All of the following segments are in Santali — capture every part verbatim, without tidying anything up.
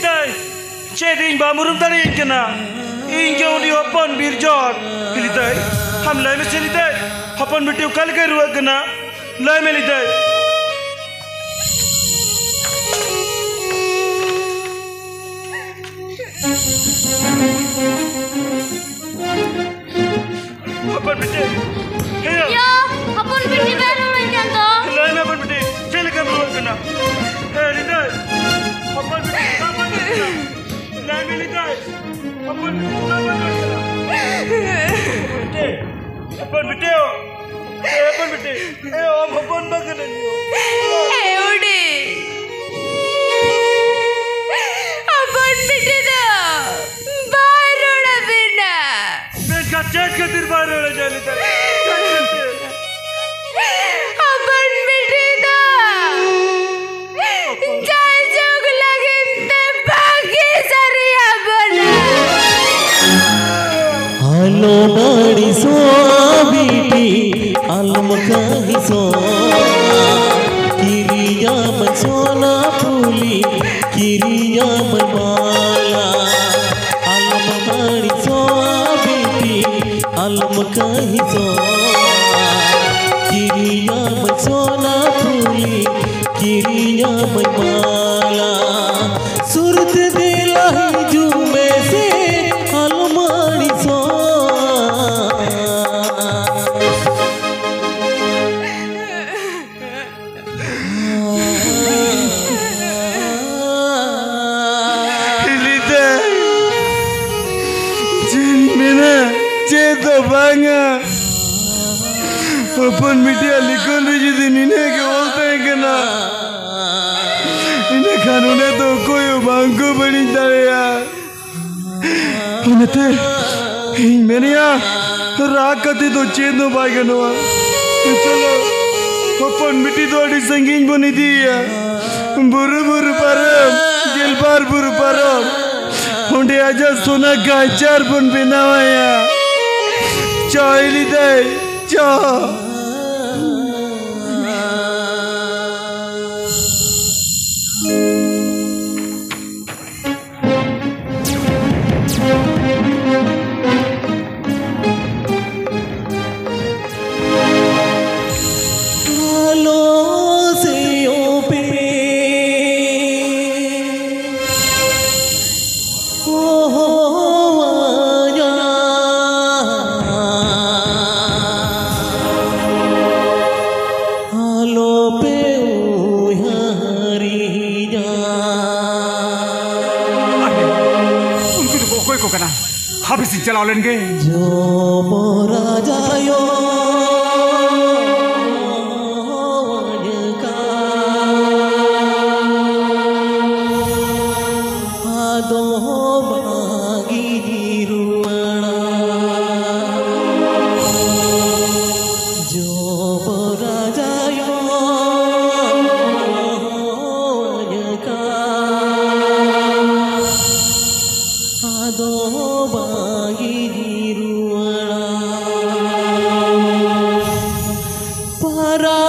ᱞᱤᱫᱟᱹᱭ, ᱪᱮᱫ ᱤᱧ ᱵᱟᱢ ᱩᱨᱩᱢ ᱫᱟᱲᱮᱭᱟᱹᱧ ᱠᱟᱱᱟ? ᱤᱧ ᱜᱮ ᱩᱱᱤ ᱦᱚᱯᱚᱱ ᱵᱤᱨ ᱡᱚᱲ᱾ ᱞᱤᱫᱟᱹᱭ, ᱟᱢ ᱞᱟᱹᱭ ᱢᱮᱥᱮ ᱞᱤᱫᱟᱹᱭ, ᱦᱚᱯᱚᱱ ᱵᱤᱴᱤ ᱚᱠᱟ ᱞᱮᱠᱟᱭ ᱨᱩᱣᱟᱹᱜ ᱠᱟᱱᱟ? ᱞᱟᱹᱭ ᱢᱮ ᱞᱤᱫᱟᱹᱭ᱾ ᱦᱚᱯᱚᱱ ᱵᱤᱴᱤ᱾ ᱦᱮᱭᱟ᱾ ᱭᱟ, ᱦᱚᱯᱚᱱ ᱵᱤᱴᱤ ᱵᱟᱭ ᱨᱚᱲᱟᱹᱧ ᱠᱟᱱ ᱫᱚ᱾ ᱞᱟᱹᱭ ᱢᱮ ᱦᱚᱯᱚᱱ ᱵᱤᱴᱤ, ᱪᱮᱫ ᱞᱮᱠᱟᱢ ᱨᱩᱣᱟᱹᱜ ᱠᱟᱱᱟ? ᱦᱮ, ᱞᱤᱫᱟᱹᱭ᱾ ᱦᱚᱯᱚᱱ ᱵᱤᱴᱤ, ᱪᱮᱫᱟᱜ ᱵᱟᱢ ᱨᱩᱣᱟᱹᱜ ᱠᱟᱱᱟ? ᱞᱟᱹᱭ ᱢᱮ ᱞᱤᱫᱟᱹᱭ᱾ ᱦᱚᱯᱚᱱ ᱵᱤᱴᱤ, ᱪᱮᱫᱟᱜ ᱵᱟᱢ ᱨᱩᱣᱟᱹᱜ ᱠᱟᱱᱟ? ᱵᱤᱴᱤ, ᱦᱚᱯᱚᱱ ᱵᱤᱴᱤ᱾ ᱮ ᱦᱚᱯᱚᱱ ᱵᱤᱴᱤ, ᱮ ᱟᱢ ᱦᱚᱯᱚᱱ ᱵᱟ ᱠᱟᱱᱟᱢ ᱭᱳ᱾ ᱮ ᱩᱰᱤ᱾ ᱦᱚᱯᱚᱱ ᱵᱤᱴᱤ ᱫᱚ ᱵᱟᱭ ᱨᱚᱲ ᱟᱵᱤᱱᱟ᱾ ᱢᱮᱱᱠᱷᱟᱱ ᱪᱮᱫ ᱠᱷᱟᱹᱛᱤᱨ ᱵᱟᱭ ᱨᱚᱲ ᱟᱡᱚᱢ ᱞᱮᱫᱟ? ᱪᱮᱫ ᱠᱷᱟᱹᱛᱤᱨ? ᱦᱚᱯᱚᱱ ᱵᱤᱴᱤ ᱫᱚ ᱡᱟᱭᱡᱩᱜᱽ ᱞᱟᱹᱜᱤᱫ ᱛᱮ ᱵᱟᱹᱜᱤ ᱥᱟᱹᱨᱤᱭᱟ ᱵᱚᱱᱟ᱾ ᱟᱞᱚᱢ ᱟᱹᱲᱤᱥᱚᱜᱼᱟ ᱵᱤᱴᱤ, ᱟᱞᱚᱢ ᱠᱟᱹᱦᱤᱥᱚᱜᱼᱟ᱾ ᱠᱤᱨᱤᱧᱟᱢ ᱥᱚᱱᱟ ᱯᱷᱩᱞᱤ, ᱠᱤᱨᱤᱧᱟᱢ ᱢᱟᱞᱟ᱾ ᱟᱞᱚᱢ ᱟᱹᱲᱤᱥᱚᱜᱼᱟ ᱵᱤᱴᱤ, ᱟᱞᱚᱢ ᱠᱟᱹᱦᱤᱥᱚᱜᱼᱟ᱾ ᱠᱤᱨᱤᱧᱟᱢ ᱥᱚᱱᱟ ᱯᱷᱩᱞᱤ, ᱠᱤᱨᱤᱧᱟᱢ ᱢᱟᱞᱟ᱾ ᱥᱩᱨᱛᱮ ᱫᱮᱞᱟ ᱦᱤᱡᱩᱜ ᱢᱮᱥᱮ, ᱟᱞᱚᱢ ᱟᱹᱲᱤᱥᱚᱜᱼᱟ᱾ ᱞᱤᱫᱟᱹᱭ, ᱪᱮᱫ ᱤᱧ ᱢᱮᱱᱟ, ᱪᱮᱫ ᱫᱚ ᱵᱟᱝᱟ᱾ ᱦᱚᱯᱚᱱ ᱵᱤᱴᱤᱭᱟᱜ ᱞᱤᱠᱷᱚᱱ ᱨᱮ ᱡᱩᱫᱤ ᱱᱤᱱᱟᱹᱜ ᱜᱮ ᱚᱞ ᱛᱟᱦᱮᱸ ᱠᱟᱱᱟ, ᱤᱱᱟᱹ ᱠᱷᱟᱱ ᱚᱸᱰᱮ ᱫᱚ ᱚᱠᱚᱭ ᱦᱚᱸ ᱵᱟᱝ ᱠᱚ ᱵᱟᱹᱲᱤᱡ ᱫᱟᱲᱮᱭᱟᱜᱼᱟ᱾ ᱚᱱᱟᱛᱮ ᱤᱧ ᱢᱮᱱᱮᱭᱟ, ᱨᱟᱜ ᱠᱟᱛᱮ ᱫᱚ ᱪᱮᱫ ᱦᱚᱸ ᱵᱟᱭ ᱜᱟᱱᱚᱜᱼᱟ᱾ ᱪᱚᱞᱚ, ᱦᱚᱯᱚᱱ ᱵᱤᱴᱤ ᱫᱚ ᱟᱹᱰᱤ ᱥᱟᱺᱜᱤᱧ ᱵᱚᱱ ᱤᱫᱤᱭᱮᱭᱟ᱾ ᱵᱩᱨᱩ ᱵᱩᱨᱩ ᱯᱟᱨᱚᱢ, ᱜᱮᱞᱵᱟᱨ ᱵᱩᱨᱩ ᱯᱟᱨᱚᱢ, ᱚᱸᱰᱮ ᱟᱡᱟᱜ ᱥᱚᱱᱟ ᱜᱟᱧᱪᱟᱨ ᱵᱚᱱ ᱵᱮᱱᱟᱣᱟᱭᱟ᱾ ᱪᱚᱭ ᱞᱤᱫᱟᱹᱭ, ᱪᱚ᱾ ᱠᱚ ᱠᱟᱱᱟ᱾ ᱦᱟᱯᱮ ᱥᱮᱧ ᱪᱟᱞᱟᱣ ᱞᱮᱱ ᱜᱮ᱾ ᱡᱚᱢᱨᱟᱡᱟᱭᱳ ᱟᱹᱧᱠᱟ᱾ ᱟᱫᱚ ᱵᱟᱝ ᱜᱤᱧ ᱨᱩᱣᱟᱹᱲᱟ᱾ ᱡᱚᱢᱨᱟᱡᱟᱭᱳ ᱟᱹᱧᱠᱟ᱾ ᱟᱫᱚ ᱵᱟᱝ ᱜᱤᱧ ᱨᱩᱣᱟᱹᱲᱟ᱾ ᱯᱟᱨᱟ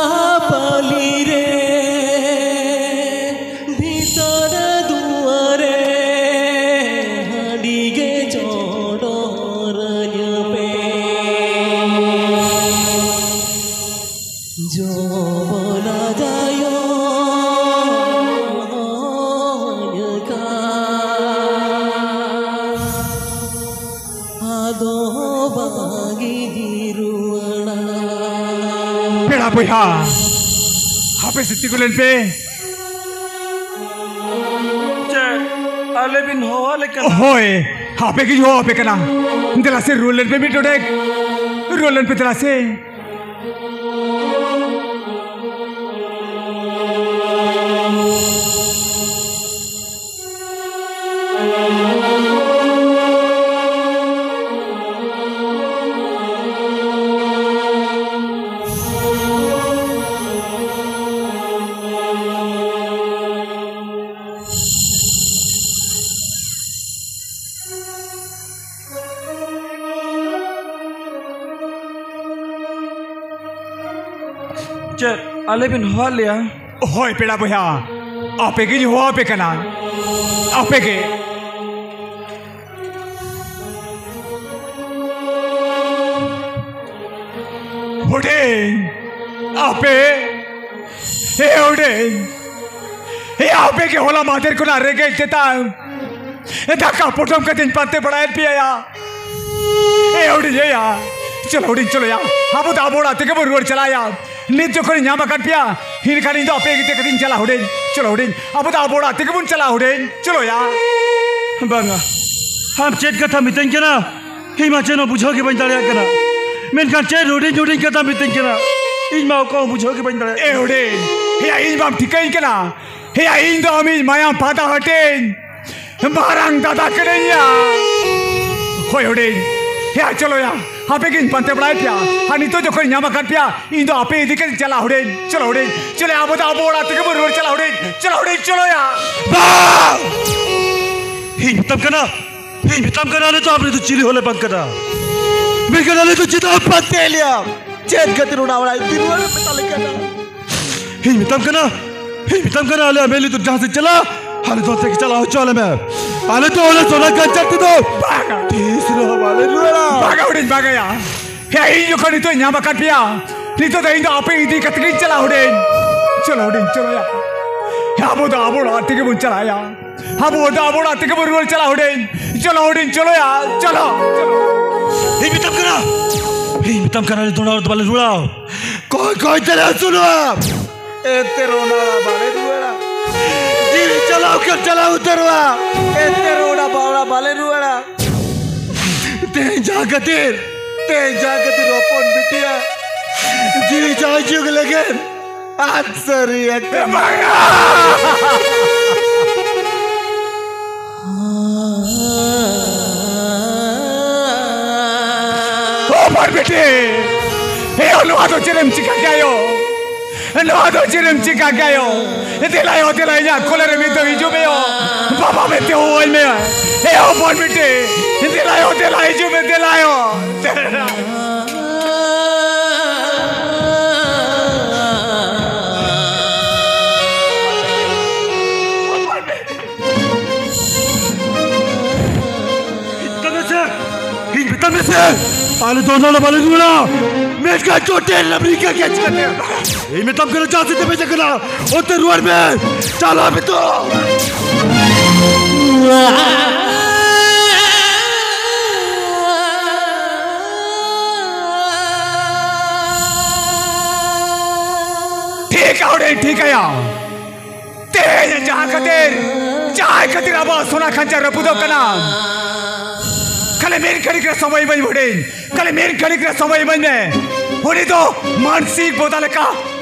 ᱯᱟᱹᱞᱤ ᱨᱮ ᱵᱷᱤᱛᱟᱹᱨ ᱫᱩᱣᱟᱹᱨᱮ ᱦᱟᱺᱰᱤ ᱜᱮ ᱪᱚᱰᱚᱨᱟᱹᱧ ᱯᱮ᱾ ᱡᱚᱢᱨᱟᱡᱟᱭᱳ ᱟᱹᱧᱠᱟ᱾ ᱟᱫᱚ ᱵᱟᱝ ᱜᱤᱧ ᱨᱩᱣᱟᱹᱲᱟ᱾ ᱯᱮᱲᱟ ᱵᱚᱭᱦᱟ, ᱦᱟᱯᱮ ᱥᱮ ᱛᱤᱸᱜᱩ ᱞᱮᱱ ᱯᱮ᱾ ᱪᱮᱫ ᱟᱞᱮ ᱵᱤᱱ ᱦᱚᱦᱚ ᱟᱞᱮ ᱠᱟᱱᱟ? ᱦᱳᱭ, ᱦᱟᱯᱮ ᱜᱤᱧ ᱦᱚᱦᱚ ᱟᱯᱮ ᱠᱟᱱᱟ᱾ ᱫᱮᱞᱟ ᱥᱮ ᱨᱩᱣᱟᱹᱲ ᱞᱮᱱ ᱯᱮ ᱢᱤᱫ ᱰᱚᱸᱰᱮᱠ᱾ ᱨᱩᱣᱟᱹᱲ ᱞᱮᱱ ᱯᱮ ᱫᱮᱞᱟ ᱥᱮ᱾ ᱪᱮᱫ ᱟᱞᱮ ᱵᱤᱱ ᱦᱚᱦᱚᱣᱟᱫ ᱞᱮᱭᱟ? ᱦᱳᱭ ᱯᱮᱲᱟ ᱵᱚᱭᱦᱟ, ᱟᱯᱮ ᱜᱤᱧ ᱦᱚᱦᱚ ᱟᱯᱮ ᱠᱟᱱᱟ, ᱟᱯᱮ ᱜᱮ᱾ ᱦᱩᱰᱤᱧ, ᱟᱯᱮ, ᱮ ᱦᱩᱰᱤᱧ, ᱮ ᱟᱯᱮ ᱜᱮ ᱦᱚᱞᱟ ᱢᱟᱦᱫᱮᱨ ᱠᱷᱚᱱᱟᱜ ᱨᱮᱸᱜᱮᱡ ᱛᱮᱛᱟᱝ ᱫᱟᱠᱟ ᱯᱚᱴᱚᱢ ᱠᱟᱛᱮᱧ ᱯᱟᱱᱛᱮ ᱵᱟᱲᱟᱭᱮᱫ ᱯᱮᱭᱟ ᱭᱟ᱾ ᱮ ᱦᱩᱰᱤᱧ, ᱮᱭᱟ, ᱪᱚᱞᱚ ᱦᱩᱰᱤᱧ, ᱪᱚᱞᱚ ᱭᱟ, ᱟᱵᱚ ᱫᱚ ᱟᱵᱚ ᱚᱲᱟᱜ ᱛᱮᱜᱮ ᱵᱚᱱ ᱨᱩᱣᱟᱹᱲ ᱪᱟᱞᱟᱜᱼᱟ ᱭᱟ᱾ ᱱᱤᱛ ᱡᱚᱠᱷᱚᱱᱤᱧ ᱧᱟᱢ ᱟᱠᱟᱫ ᱯᱮᱭᱟ, ᱤᱱᱟᱹᱠᱷᱟᱱ ᱤᱧ ᱫᱚ ᱟᱯᱮ ᱤᱫᱤ ᱠᱟᱛᱮᱧ ᱪᱟᱞᱟᱜᱼᱟ ᱦᱩᱰᱤᱧ᱾ ᱪᱚᱞᱚ ᱦᱩᱰᱤᱧ, ᱟᱵᱚ ᱫᱚ ᱟᱵᱚ ᱚᱲᱟᱜ ᱛᱮᱜᱮ ᱵᱚᱱ ᱪᱟᱞᱟᱜᱼᱟ ᱦᱩᱰᱤᱧ, ᱪᱚᱞᱚ ᱭᱟ᱾ ᱵᱟᱝᱟ, ᱟᱢ ᱪᱮᱫ ᱠᱟᱛᱷᱟ ᱢᱤᱛᱟᱹᱧ ᱠᱟᱱᱟ? ᱤᱧ ᱢᱟ ᱪᱮᱫ ᱦᱚᱸ ᱵᱩᱡᱷᱟᱹᱣ ᱜᱮ ᱵᱟᱹᱧ ᱫᱟᱲᱮᱭᱟᱜ ᱠᱟᱱᱟ᱾ ᱢᱮᱱᱠᱷᱟᱱ ᱪᱮᱫ ᱦᱩᱰᱤᱧ ᱦᱩᱰᱤᱧ ᱠᱟᱛᱷᱟ ᱢᱤᱛᱟᱹᱧ ᱠᱟᱱᱟ? ᱤᱧ ᱢᱟ ᱚᱠᱟ ᱦᱚᱸ ᱵᱩᱡᱷᱟᱹᱣ ᱜᱮ ᱵᱟᱹᱧ ᱫᱟᱲᱮᱭᱟᱜ ᱮ ᱠᱟᱱᱟ᱾ ᱦᱩᱰᱤᱧ, ᱦᱮᱭᱟ, ᱤᱧ ᱢᱟᱢ ᱴᱷᱤᱠᱟᱹᱧ ᱠᱟᱱᱟ᱾ ᱦᱮᱭᱟ, ᱤᱧ ᱫᱚ ᱟᱢᱤᱡ ᱢᱟᱭᱟᱢ ᱯᱷᱟᱫᱟ ᱦᱟᱹᱴᱤᱧ ᱢᱟᱨᱟᱝ ᱫᱟᱫᱟ ᱠᱟᱹᱱᱟᱹᱧ ᱭᱟ᱾ ᱦᱳᱭ ᱦᱩᱰᱤᱧ, ᱦᱮᱭᱟ, ᱪᱚᱞᱚ ᱭᱟ, ᱟᱯᱮ ᱜᱤᱧ ᱯᱟᱱᱛᱮ ᱵᱟᱲᱟᱭᱮᱫ ᱯᱮᱭᱟ᱾ ᱟᱨ ᱱᱤᱛᱚᱜ ᱡᱚᱠᱷᱚᱱ ᱧᱟᱢ ᱟᱠᱟᱫ ᱯᱮᱭᱟ, ᱤᱧ ᱫᱚ ᱟᱯᱮ ᱤᱫᱤ ᱠᱟᱛᱮ ᱪᱟᱞᱟᱜ ᱦᱩᱰᱤᱧ᱾ ᱪᱚᱞᱚ ᱦᱩᱰᱤᱧ, ᱪᱚᱞᱚ, ᱟᱵᱚ ᱫᱚ ᱟᱵᱚ ᱚᱲᱟᱜ ᱛᱮᱜᱮ ᱵᱚᱱ ᱨᱩᱣᱟᱹᱲ ᱪᱟᱞᱟᱜ ᱦᱩᱰᱤᱧ᱾ ᱪᱚᱞᱚ ᱦᱩᱰᱤᱧ, ᱪᱚᱞᱚ ᱭᱟ᱾ ᱵᱟᱝ! ᱤᱧ ᱢᱮᱛᱟᱢ ᱠᱟᱱᱟ, ᱤᱧ ᱢᱮᱛᱟᱢ ᱠᱟᱱᱟ, ᱟᱞᱮ ᱫᱚ ᱟᱢ ᱨᱮ ᱫᱚ ᱪᱤᱞᱤ ᱦᱚᱸᱞᱮ ᱵᱟᱝ ᱠᱟᱱᱟ᱾ ᱢᱮᱱᱠᱷᱟᱱ ᱟᱞᱮ ᱫᱚ ᱪᱮᱫᱟᱜ ᱮᱢ ᱯᱟᱱᱛᱮ ᱞᱮᱭᱟ? ᱪᱮᱫ ᱠᱷᱟᱹᱛᱤᱨ ᱚᱱᱟ ᱚᱲᱟᱜ ᱤᱫᱤ ᱨᱩᱣᱟᱹᱲ ᱮᱢ ᱢᱮᱛᱟ ᱞᱮ ᱠᱟᱱᱟ? ᱤᱧ ᱢᱮᱛᱟᱢ ᱠᱟᱱᱟ, ᱤᱧ ᱢᱮᱛᱟᱢ ᱠᱟᱱᱟ, ᱟᱞᱮ ᱟᱢᱮᱞᱤ ᱫᱚ ᱡᱟᱦᱟᱸ ᱥᱮᱫ ᱪᱟᱞᱟᱜ, ᱟᱞᱮ ᱫᱚ ᱚᱱᱛᱮ ᱜᱮ ᱪᱟᱞᱟᱣ ᱦᱚᱪᱚ ᱟᱞᱮ ᱢᱮ᱾ ᱟᱞᱮ ᱫᱚ ᱚᱱᱟ ᱥᱚᱱᱟ ᱜᱟᱧᱡᱟᱨ ᱛᱮᱫᱚ ᱵᱟᱝᱟ᱾ ᱛᱤᱥ ᱨᱮᱦᱚᱸ ᱵᱟᱞᱮ ᱨᱩᱣᱟᱹᱲᱟ᱾ ᱵᱟᱝᱟ ᱦᱩᱰᱤᱧ, ᱵᱟᱝᱟᱭᱟ᱾ ᱦᱮᱸ, ᱤᱧ ᱡᱚᱠᱷᱚᱱ ᱱᱤᱛᱚᱜ ᱧᱟᱢ ᱟᱠᱟᱫ ᱯᱮᱭᱟ, ᱱᱤᱛᱚᱜ ᱫᱚ ᱤᱧ ᱫᱚ ᱟᱯᱮ ᱤᱫᱤ ᱠᱟᱛᱮ ᱜᱤᱧ ᱪᱟᱞᱟᱜ ᱦᱩᱰᱤᱧ᱾ ᱪᱚᱞᱚ ᱦᱩᱰᱤᱧ, ᱪᱚᱞᱚᱭᱟ᱾ ᱦᱮᱸ, ᱟᱵᱚ ᱫᱚ ᱟᱵᱚ ᱚᱲᱟᱜ ᱛᱮᱜᱮ ᱵᱚᱱ ᱪᱟᱞᱟᱜᱼᱟ᱾ ᱟᱵᱚ ᱫᱚ ᱟᱵᱚ ᱚᱲᱟᱜ ᱛᱮᱜᱮ ᱵᱚᱱ ᱨᱩᱣᱟᱹᱲ ᱪᱟᱞᱟᱜ ᱦᱩᱰᱤᱧ᱾ ᱪᱚᱞᱚ ᱦᱩᱰᱤᱧ, ᱪᱚᱞᱚᱭᱟ, ᱪᱚᱞᱚ᱾ ᱤᱧ ᱢᱮᱛᱟᱢ ᱠᱟᱱᱟ, ᱤᱧ ᱢᱮᱛᱟᱢ ᱠᱟᱱᱟ, ᱱᱤᱛᱚᱜ ᱚᱲᱟᱜ ᱫᱚ ᱵᱟᱞᱮ ᱨᱩᱣᱟᱹᱲᱟ᱾ ᱠᱚᱭ ᱠᱚᱭ ᱛᱮᱞᱮ ᱟᱹᱥᱩᱞᱚᱜᱼᱟ᱾ ᱮᱱᱛᱮ ᱨᱮᱦᱚᱸ ᱚᱱᱟ ᱚᱲᱟᱜ ᱵᱟᱞᱮ ᱨᱩᱣᱟᱹᱲᱟ᱾ ᱡᱤᱣᱤ ᱪᱟᱞᱟᱣ ᱠᱷᱟᱱ ᱪᱟᱞᱟᱣ ᱩᱛᱟᱹᱨᱚᱜᱼᱟ᱾ ᱮᱱᱛᱮ ᱨᱮᱦᱚᱸ ᱚᱱᱟ ᱵᱟ-, ᱚᱲᱟᱜ ᱵᱟᱞᱮ ᱨᱩᱣᱟᱹᱲᱟ᱾ ᱛᱮᱦᱮᱧ ᱡᱟᱦᱟᱸ ᱠᱷᱟᱹᱛᱤᱨ, ᱛᱮᱦᱮᱧ ᱡᱟᱦᱟᱸ ᱠᱷᱟᱹᱛᱤᱨ ᱦᱚᱯᱚᱱ ᱵᱤᱴᱤᱭᱟᱜ ᱡᱤᱣᱤ ᱡᱟᱦᱟᱸ ᱡᱩᱜᱽ ᱞᱟᱹᱜᱤᱫ ᱟᱫ ᱥᱟᱹᱨᱤ ᱟᱠᱟᱱᱟ᱾ ᱵᱟᱝᱟ! ᱦᱚᱯᱚᱱ ᱵᱤᱴᱤ! ᱮᱭᱳ, ᱱᱚᱣᱟ ᱫᱚ ᱪᱮᱫ ᱮᱢ ᱪᱤᱠᱟ ᱠᱮᱭᱟ ᱭᱳ? ᱱᱚᱣᱟ ᱫᱚ ᱪᱮᱫ ᱮᱢ ᱪᱤᱠᱟ ᱠᱮᱭᱟ ᱭᱳ? ᱫᱮᱞᱟ ᱭᱳ, ᱫᱮᱞᱟ, ᱤᱧᱟᱜ ᱠᱚᱞᱮ ᱨᱮ ᱢᱤᱫ ᱫᱚ ᱦᱤᱡᱩᱜ ᱢᱮ ᱭᱳ᱾ ᱵᱟᱵᱟ ᱢᱮᱱᱛᱮ ᱦᱚᱦᱚᱣᱟᱹᱧ ᱢᱮ᱾ ᱮᱭᱳ, ᱦᱚᱯᱚᱱ ᱵᱤᱴᱤ! ᱫᱮᱞᱟ ᱭᱳ, ᱫᱮᱞᱟ, ᱦᱤᱡᱩᱜ ᱢᱮ, ᱫᱮᱞᱟ ᱭᱳ᱾ ᱢᱮᱛᱟᱢ ᱢᱮᱥᱮ, ᱤᱧ ᱢᱮᱛᱟᱢ ᱢᱮᱥᱮ, ᱟᱞᱮ ᱫᱚ ᱚᱱᱟ ᱫᱚ ᱵᱟᱞᱮ ᱨᱩᱣᱟᱹᱲᱟ᱾ ᱢᱮᱱᱠᱷᱟᱱ ᱪᱚᱴᱮᱞ ᱞᱮ ᱨᱤᱠᱟᱹ ᱠᱮᱫ ᱪᱤᱠᱟᱹᱛᱮ? ᱤᱧ ᱢᱮᱛᱟᱢ ᱠᱟᱱᱟ, ᱡᱟᱦᱟᱸ ᱥᱮᱫ ᱛᱮᱯᱮ ᱪᱟᱞᱟᱜ ᱠᱟᱱᱟ, ᱚᱱᱛᱮ ᱨᱩᱣᱟᱹᱲ ᱢᱮ᱾ ᱪᱟᱞᱟᱜ ᱢᱮ ᱛᱚ᱾ ᱴᱷᱤᱠ ᱟᱣᱲᱮ ᱴᱷᱤᱠᱟᱭᱟ᱾ ᱛᱮᱦᱮᱧ ᱡᱟᱦᱟᱸ ᱠᱷᱟᱹᱛᱤᱨ, ᱡᱟᱦᱟᱸ ᱠᱷᱟᱹᱛᱤᱨ ᱟᱵᱚᱣᱟᱜ ᱥᱚᱱᱟ ᱠᱷᱟᱧᱪᱟ ᱨᱟᱹᱯᱩᱫᱚᱜ ᱠᱟᱱᱟ᱾ ᱠᱷᱟᱹᱞᱤ ᱢᱤᱫ ᱜᱷᱟᱹᱲᱤᱡ ᱨᱮ ᱥᱚᱢᱚᱭ ᱤᱢᱟᱹᱧ ᱦᱩᱰᱤᱧ, ᱠᱷᱟᱹᱞᱤ ᱢᱤᱫ ᱜᱷᱟᱹᱲᱤᱡ ᱨᱮ ᱥᱚᱢᱚᱭ ᱤᱢᱟᱹᱧ ᱢᱮ᱾ ᱩᱱᱤ ᱫᱚ ᱢᱟᱱᱥᱤᱠ ᱵᱚᱫᱟ ᱞᱮᱠᱟ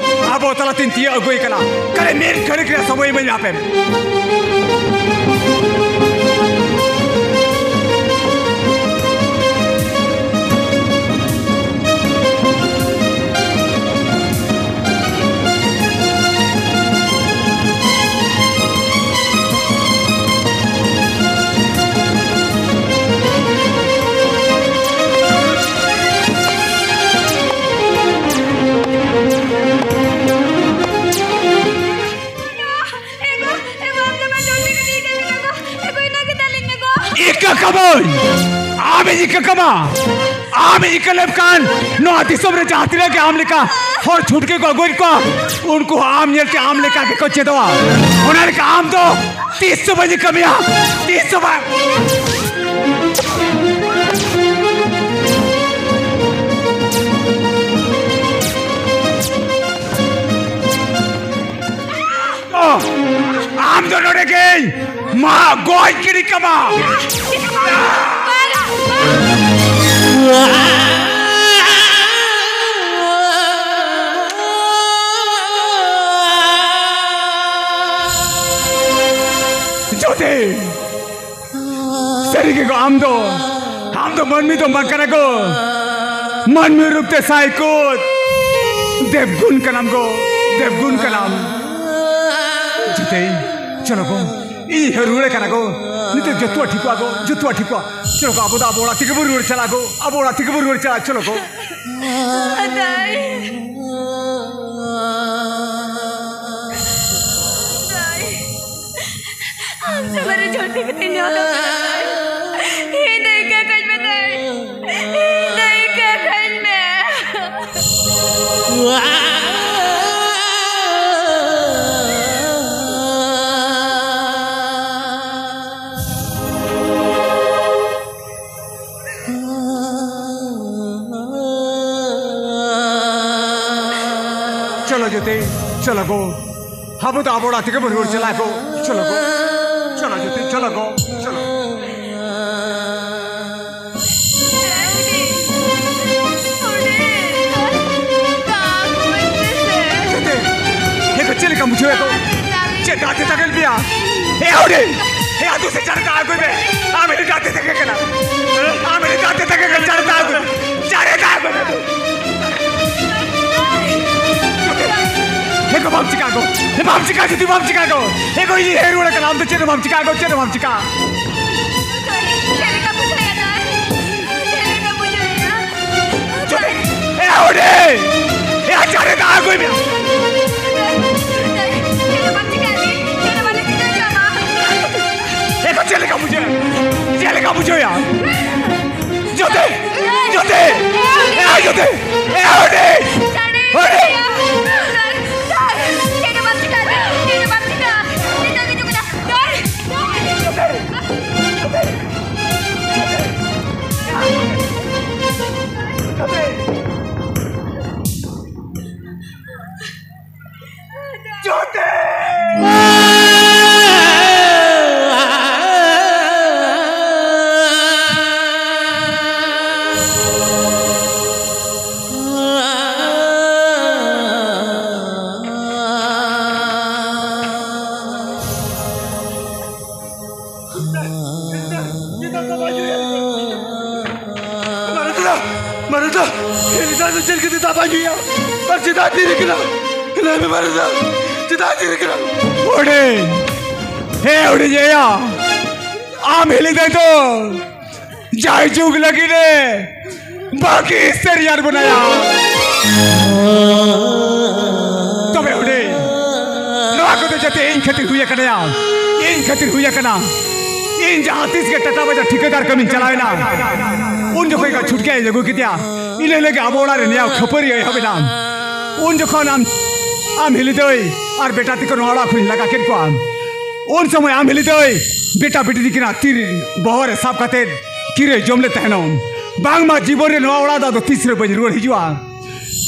ᱟᱵᱚ ᱛᱟᱞᱟᱛᱤᱧ ᱛᱤᱭᱟᱹᱜ ᱟᱹᱜᱩᱭ ᱠᱟᱱᱟ᱾ ᱠᱷᱟᱹᱞᱤ ᱢᱤᱫ ᱜᱷᱟᱹᱲᱤᱡ ᱨᱮ ᱥᱚᱢᱚᱭ ᱤᱢᱟᱹᱧ ᱢᱮ ᱟᱯᱮ᱾ ᱤᱠᱟᱹ ᱠᱟᱹᱢᱟᱹᱧ, ᱟᱢᱤᱧ ᱤᱠᱟᱹ ᱠᱟᱢᱟ, ᱟᱢᱤᱧ ᱤᱠᱟᱹ ᱞᱮᱢ ᱠᱷᱟᱱ ᱱᱚᱣᱟ ᱫᱤᱥᱚᱢ ᱨᱮ ᱡᱟᱦᱟᱸ ᱛᱤᱱᱟᱹᱜ ᱜᱮ ᱟᱢ ᱞᱮᱠᱟ ᱦᱚᱲ ᱪᱷᱩᱴᱠᱤ ᱠᱚ ᱟᱹᱜᱩᱭᱮᱫ ᱠᱚᱣᱟ, ᱩᱱᱠᱩ ᱦᱚᱸ ᱟᱢ ᱧᱮᱞᱛᱮ ᱟᱢ ᱞᱮᱠᱟ ᱜᱮᱠᱚ ᱪᱮᱫᱚᱜᱼᱟ᱾ ᱚᱱᱟ ᱞᱮᱠᱟ ᱟᱢ ᱫᱚ ᱛᱤᱥ ᱦᱚᱸ ᱵᱟᱹᱧ ᱠᱟᱹᱢᱤᱭᱟ, ᱛᱤᱥ ᱦᱚᱸ ᱵᱟᱝ᱾ ᱟᱢ ᱫᱚ ᱱᱚᱰᱮ ᱜᱮ ᱢᱟ ᱜᱚᱡ ᱜᱤᱰᱤ ᱠᱟᱢᱟ᱾ ᱡᱳᱛᱤ, ᱥᱟᱹᱨᱤ ᱜᱮ ᱜᱚ, ᱟᱢ ᱫᱚ, ᱟᱢ ᱫᱚ ᱢᱟᱹᱱᱢᱤ ᱫᱚ ᱵᱟᱝ ᱠᱟᱱᱟ ᱜᱚ᱾ ᱢᱟᱹᱱᱢᱤ ᱨᱩᱯ ᱛᱮ ᱥᱟᱭᱠᱩᱫ ᱫᱮᱵᱜᱩᱱ ᱠᱟᱱᱟᱢ ᱜᱚ, ᱫᱮᱵᱜᱩᱱ ᱠᱟᱱᱟᱢ᱾ ᱡᱤᱛᱮ, ᱪᱚᱞᱚ ᱜᱚ, ᱤᱧ ᱦᱚᱸ ᱨᱩᱣᱟᱹᱲ ᱠᱟᱱᱟ ᱜᱚ᱾ ᱱᱤᱛᱚᱜ ᱡᱚᱛᱚᱣᱟᱜ ᱴᱷᱤᱠᱚᱜᱼᱟ ᱜᱚ, ᱡᱚᱛᱚᱣᱟᱜ ᱴᱷᱤᱠᱚᱜᱼᱟ᱾ ᱪᱚᱞᱚ ᱜᱚ, ᱟᱵᱚ ᱫᱚ ᱟᱵᱚ ᱚᱲᱟᱜ ᱛᱮᱜᱮ ᱵᱚᱱ ᱨᱩᱣᱟᱹᱲ ᱪᱟᱞᱟᱜᱼᱟ ᱜᱚ, ᱟᱵᱚ ᱚᱲᱟᱜ ᱛᱮᱜᱮ ᱵᱚᱱ ᱨᱩᱣᱟᱹᱲ ᱪᱟᱞᱟᱜᱼᱟ, ᱪᱚᱞᱚ ᱜᱚ᱾ ᱫᱟᱹᱭ, ᱫᱟᱹᱭ, ᱟᱢ ᱥᱟᱞᱟᱜ ᱨᱮ ᱡᱚᱞᱫᱤ ᱠᱟᱛᱮ ᱧᱟᱯᱟᱢ ᱞᱟᱹᱜᱤᱫ᱾ ᱤᱧ ᱫᱚ ᱤᱠᱟᱹ ᱠᱟᱹᱧ ᱢᱮ ᱫᱟᱹᱭ, ᱤᱧ ᱫᱚ ᱤᱠᱟᱹ ᱠᱟᱹᱧ ᱢᱮ᱾ ᱪᱚᱞᱚ ᱡᱚᱛᱮ, ᱪᱚᱞᱚ ᱜᱚ᱾ ᱟᱵᱚ ᱫᱚ ᱟᱵᱚ ᱚᱲᱟᱜ ᱛᱮᱜᱮ ᱵᱚᱱ ᱨᱩᱣᱟᱹᱲ ᱪᱟᱞᱟᱜᱼᱟ ᱜᱚ᱾ ᱪᱚᱞᱚ ᱜᱚ᱾ ᱪᱚᱞᱚ ᱡᱚᱛᱤ, ᱪᱚᱞᱚ ᱜᱚ, ᱪᱚᱞᱚ᱾ ᱡᱚᱛᱤ, ᱦᱮᱸ ᱜᱚ, ᱪᱮᱫ ᱞᱮᱠᱟᱢ ᱵᱩᱡᱷᱟᱹᱣᱮᱫ ᱫᱚ? ᱪᱮᱫ ᱫᱟᱜ ᱛᱮ ᱛᱟᱠᱮᱞ ᱯᱮᱭᱟ? ᱮ ᱦᱩᱰᱤ, ᱮ ᱟᱹᱛᱩ ᱥᱮ ᱪᱟᱨᱮ ᱫᱟᱜ ᱟᱹᱜᱩᱭ ᱢᱮ᱾ ᱟᱢ ᱮ ᱫᱟᱜ ᱛᱮ ᱛᱟᱠᱮᱞ ᱠᱟᱱᱟ᱾ ᱟᱢ ᱮ ᱫᱟᱜ ᱛᱮ ᱛᱟᱠᱮᱞ ᱠᱟᱱᱟ᱾ ᱪᱟᱨᱮ ᱫᱟᱜ ᱟᱹᱜᱩᱭ ᱢᱮ᱾ ᱪᱟᱨᱮ ᱫᱟᱜ ᱟᱹᱜᱩᱭ ᱢᱮ᱾ ᱦᱮᱸ ᱜᱚ, ᱵᱟᱢ ᱪᱤᱠᱟ ᱜᱚ᱾ ᱦᱮᱸ, ᱵᱟᱢ ᱪᱤᱠᱟ, ᱡᱩᱫᱤ ᱵᱟᱢ ᱪᱤᱠᱟ ᱜᱚ᱾ ᱦᱮᱸ ᱜᱚ, ᱤᱧ ᱦᱮᱡ ᱨᱩᱣᱟᱹᱲ ᱟᱠᱟᱱᱟ, ᱟᱢ ᱫᱚ ᱪᱮᱫ ᱦᱚᱸ ᱵᱟᱢ ᱪᱤᱠᱟ ᱜᱚ, ᱪᱮᱫ ᱦᱚᱸ ᱵᱟᱢ ᱪᱤᱠᱟ᱾ ᱪᱮᱫ ᱞᱮᱠᱟ ᱵᱩᱡᱷᱟᱹᱣᱮᱫ ᱫᱚᱭ? ᱪᱮᱫ ᱞᱮᱠᱟ ᱵᱩᱡᱷᱟᱹᱣᱮᱫ ᱫᱚᱭ? ᱮ ᱦᱩᱰᱤ! ᱮ ᱪᱟᱨᱮ ᱫᱟᱜ ᱟᱹᱜᱩᱭ ᱢᱮ᱾ ᱪᱮᱫ ᱦᱚᱸ ᱵᱟᱢ ᱪᱤᱠᱟᱹᱭᱮᱫ ᱛᱤᱧ, ᱪᱮᱫ ᱦᱚᱸ ᱵᱟᱞᱮ ᱪᱤᱠᱟᱹ ᱦᱚᱪᱚ ᱟᱢᱟ᱾ ᱮ ᱜᱚ, ᱪᱮᱫ ᱞᱮᱠᱟ ᱵᱩᱡᱷᱟᱹᱣᱮᱫ? ᱪᱮᱫ ᱞᱮᱠᱟ ᱵᱩᱡᱷᱟᱹᱣᱮᱫ? ᱡᱚᱛᱮ! ᱡᱚᱛᱮ! ᱮ ᱡᱚᱛᱮ! ᱮ ᱦᱩᱰᱤ! ᱦᱩᱰᱤ! ᱡᱚᱛᱮ! ᱢᱟᱨᱟᱱᱫᱟ! ᱢᱟᱨᱟᱱᱫᱟ! ᱮᱞᱤᱡᱟ ᱫᱚ ᱪᱮᱫ ᱞᱟᱹᱜᱤᱫ ᱫᱟᱜ ᱵᱟᱭ ᱧᱩᱭᱟ? ᱟᱨ ᱪᱮᱫᱟᱜ ᱛᱷᱤᱨ ᱠᱟᱱᱟ? ᱞᱟᱹᱭ ᱢᱮ ᱢᱟᱨᱟᱱᱫᱟ, ᱪᱮᱫᱟᱜ ᱛᱷᱤᱨ ᱠᱟᱱᱟ? ᱦᱩᱰᱤᱧ! ᱦᱮᱸ ᱦᱩᱰᱤᱧ ᱮᱭᱟ! ᱟᱢ ᱦᱤᱞᱤ ᱫᱟᱭ ᱛᱚ ᱡᱟᱭ ᱡᱩᱜᱽ ᱞᱟᱹᱜᱤᱫ ᱮ ᱵᱟᱹᱠᱤ ᱥᱟᱹᱨᱤᱭᱟᱱ ᱵᱚᱱᱟᱭᱟ᱾ ᱛᱚᱵᱮ ᱦᱩᱰᱤᱧ, ᱱᱚᱣᱟ ᱠᱚᱫᱚ ᱡᱟᱛᱮ ᱤᱧ ᱠᱷᱟᱹᱛᱤᱨ ᱦᱩᱭ ᱟᱠᱟᱱᱟ, ᱤᱧ ᱠᱷᱟᱹᱛᱤᱨ ᱦᱩᱭ ᱟᱠᱟᱱᱟ᱾ ᱤᱧ ᱡᱟᱦᱟᱸ ᱛᱤᱥ ᱜᱮ ᱴᱟᱴᱟ ᱵᱟᱡᱟᱨ ᱴᱷᱤᱠᱟᱹᱫᱟᱨ ᱠᱟᱹᱢᱤᱧ ᱪᱟᱞᱟᱣ ᱮᱱᱟ, ᱩᱱ ᱡᱚᱠᱷᱚᱱ ᱜᱮ ᱪᱷᱩᱴᱠᱤᱭᱟᱹᱧ ᱟᱹᱜᱩ ᱠᱮᱫᱮᱭᱟ᱾ ᱤᱱᱟᱹ ᱦᱤᱞᱳᱜ ᱜᱮ ᱟᱵᱚ ᱚᱲᱟᱜ ᱨᱮ ᱱᱮᱭᱟᱣ ᱠᱷᱟᱹᱯᱟᱹᱨᱤ ᱮᱦᱚᱵ ᱮᱱᱟ᱾ ᱩᱱ ᱡᱚᱠᱷᱚᱱ ᱟᱢ, ᱟᱢ ᱦᱤᱞᱤ ᱫᱟᱹᱭ ᱟᱨ ᱵᱮᱴᱟ ᱛᱟᱠᱚ ᱱᱚᱣᱟ ᱚᱲᱟᱜ ᱠᱷᱚᱱᱤᱧ ᱞᱟᱜᱟ ᱠᱮᱫ ᱠᱚᱣᱟ᱾ ᱩᱱ ᱥᱚᱢᱚᱭ ᱟᱢ ᱦᱤᱞᱤ ᱫᱟᱹᱭ ᱵᱮᱴᱟ ᱵᱤᱴᱤ ᱛᱤᱠᱤᱱᱟᱜ ᱛᱤ ᱨᱮ ᱵᱚᱦᱚᱜ ᱨᱮ ᱥᱟᱵ ᱠᱟᱛᱮᱫ ᱠᱤᱨᱟᱹᱭ ᱡᱚᱢ ᱞᱮᱫ ᱛᱟᱦᱮᱱᱚᱜ᱾ ᱵᱟᱝᱢᱟ ᱡᱤᱵᱚᱱ ᱨᱮ ᱱᱚᱣᱟ ᱚᱲᱟᱜ ᱫᱚ ᱟᱫᱚ ᱛᱤᱥ ᱨᱮ ᱵᱟᱹᱧ ᱨᱩᱣᱟᱹᱲ ᱦᱤᱡᱩᱜᱼᱟ᱾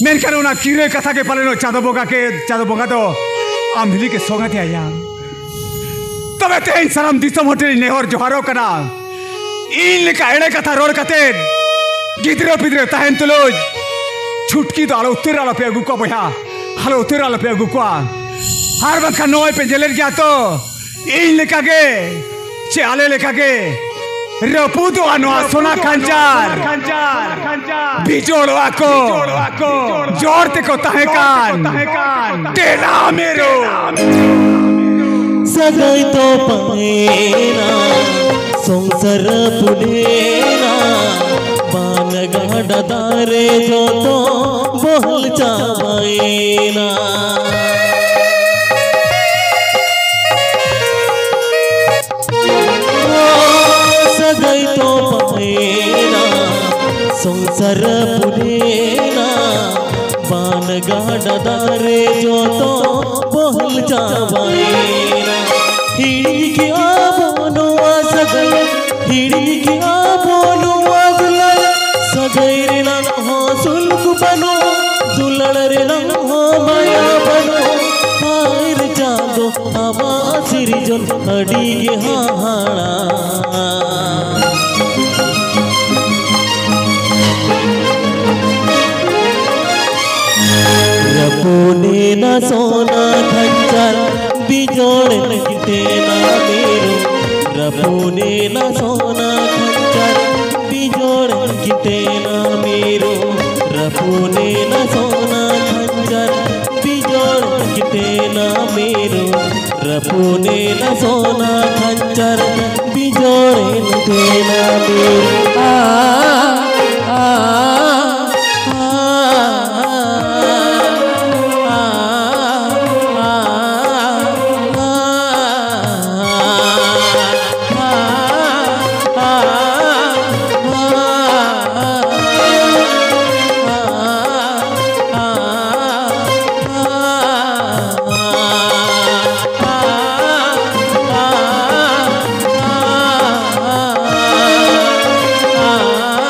ᱢᱮᱱᱠᱷᱟᱱ ᱚᱱᱟ ᱠᱤᱨᱟᱹᱭ ᱠᱟᱛᱷᱟ ᱜᱮ ᱯᱟᱞᱮᱱ ᱪᱟᱸᱫᱚ ᱵᱚᱸᱜᱟ ᱠᱮ, ᱪᱟᱸᱫᱚ ᱵᱚᱸᱜᱟ ᱫᱚ ᱟᱢ ᱦᱤᱞᱤ ᱜᱮ ᱥᱚᱝ ᱟᱫᱮᱭᱟ᱾ ᱛᱚᱵᱮ ᱛᱮᱦᱮᱧ ᱥᱟᱱᱟᱢ ᱫᱤᱥᱚᱢ ᱦᱚᱲ ᱴᱷᱮᱱ ᱤᱧ ᱱᱮᱦᱚᱨ ᱡᱚᱦᱟᱨᱚᱜ ᱠᱟᱱᱟ, ᱤᱧ ᱞᱮᱠᱟ ᱮᱲᱮ ᱠᱟᱛᱷᱟ ᱨᱚᱲ ᱠᱟᱛᱮ ᱜᱤᱫᱽᱨᱟᱹ ᱯᱤᱫᱽᱨᱟᱹ ᱛᱟᱦᱮᱱ ᱛᱩᱞᱩᱡ ᱪᱷᱩᱴᱠᱤ ᱫᱚ ᱟᱞᱚ ᱩᱛᱟᱹᱨ ᱟᱞᱚᱯᱮ ᱟᱹᱜᱩ ᱠᱚᱣᱟ ᱵᱚᱭᱦᱟ, ᱟᱞᱚ ᱩᱛᱟᱹᱨ ᱟᱞᱚᱯᱮ ᱟᱹᱜᱩ ᱠᱚᱣᱟ᱾ ᱟᱨ ᱵᱟᱝᱠᱷᱟᱱ ᱱᱚᱜᱼᱚᱭ ᱯᱮ ᱧᱮᱞᱮᱫ ᱜᱮᱭᱟ ᱛᱚ, ᱤᱧ ᱞᱮᱠᱟᱜᱮ ᱪᱮ ᱟᱞᱮ ᱞᱮᱠᱟᱜᱮ ᱨᱟᱹᱯᱩᱫᱚᱜᱼᱟ ᱱᱚᱣᱟ ᱥᱚᱱᱟ ᱠᱷᱟᱧᱪᱟᱨ᱾ ᱵᱤᱡᱚᱲᱚᱜᱼᱟ ᱠᱚ ᱡᱚᱲ ᱛᱮᱠᱚ ᱛᱟᱦᱮᱸ ᱠᱟᱱ ᱴᱮᱱᱟ ᱢᱮᱨᱚ᱾ ᱥᱟᱹᱜᱟᱹᱭ ᱛᱚᱯᱟᱭᱮᱱᱟ, ᱥᱚᱝᱥᱟᱨ ᱯᱩᱰᱮᱱᱟ, ᱵᱟᱱ ᱜᱟᱰᱟ ᱫᱟᱨᱮ ᱡᱚᱛᱚ ᱵᱚᱦᱚᱞ ᱪᱟᱵᱟᱭᱮᱱᱟ᱾ ᱥᱟᱹᱜᱟᱹᱭ ᱛᱚᱯᱟᱭᱮᱱᱟ, ᱥᱚᱝᱥᱟᱨ ᱯᱩᱰᱮᱱᱟ, ᱵᱟᱱ ᱜᱟᱰᱟ ᱫᱟᱨᱮ ᱡᱚᱛᱚ ᱵᱚᱦᱚᱞ ᱪᱟᱵᱟᱭᱮᱱᱟ᱾ ᱦᱤᱲᱤᱧ ᱠᱮᱜᱼᱟ ᱵᱚ ᱱᱚᱣᱟ ᱥᱟᱹᱜᱟᱹᱭ, ᱦᱤᱲᱤᱧ ᱠᱮᱜᱼᱟ ᱵᱚ ᱱᱚᱣᱟ ᱫᱩᱞᱟᱹᱲ᱾ ᱥᱟᱹᱜᱟᱹᱭ ᱨᱮᱱᱟᱜ ᱦᱚᱸ ᱥᱩᱞᱩᱠ ᱵᱟᱹᱱᱩᱜ, ᱫᱩᱞᱟᱹᱲ ᱨᱮᱱᱟᱜ ᱦᱚᱸ ᱢᱟᱭᱟ ᱵᱟᱹᱱᱩᱜ᱾ ᱦᱟᱭ ᱨᱮ ᱪᱟᱸᱫᱚ, ᱟᱢᱟᱜ ᱥᱤᱨᱡᱚᱱ ᱟᱹᱰᱤ ᱜᱮ ᱦᱟᱦᱟᱲᱟ᱾ ᱨᱟᱹᱯᱩᱫᱮᱱᱟ ᱥᱚᱱᱟ ᱠᱷᱟᱧᱪᱟᱨ, ᱵᱤᱡᱚᱲᱮᱱ ᱠᱤᱛᱟᱹ ᱢᱤᱨᱩ᱾ ᱨᱟᱹᱯᱩᱫᱮᱱᱟ ᱥᱚᱱᱟ ᱠᱷᱟᱧᱪᱟᱨ, ᱵᱤᱡᱚᱲᱮᱱ ᱠᱤᱛᱟᱹ ᱢᱤᱨᱩ᱾ ᱨᱟᱹᱯᱩᱫᱮᱱᱟ ᱥᱚᱱᱟ ᱠᱷᱟᱧᱪᱟᱨ, ᱵᱤᱡᱚᱲᱮᱱ ᱠᱤᱛᱟᱹ ᱢᱤᱨᱩ᱾ ᱨᱟᱹᱯᱩᱫᱮᱱᱟ ᱥᱚᱱᱟ ᱠᱷᱟᱧᱪᱟᱨ, ᱵᱤᱡᱚᱲᱮᱱ ᱠᱤᱛᱟᱹ ᱢᱤᱨᱩ᱾ ᱟ, ᱟ, ᱟ, ᱟ, ᱟ, ᱟ, ᱟ।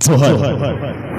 ᱡᱚᱦᱟᱨ᱾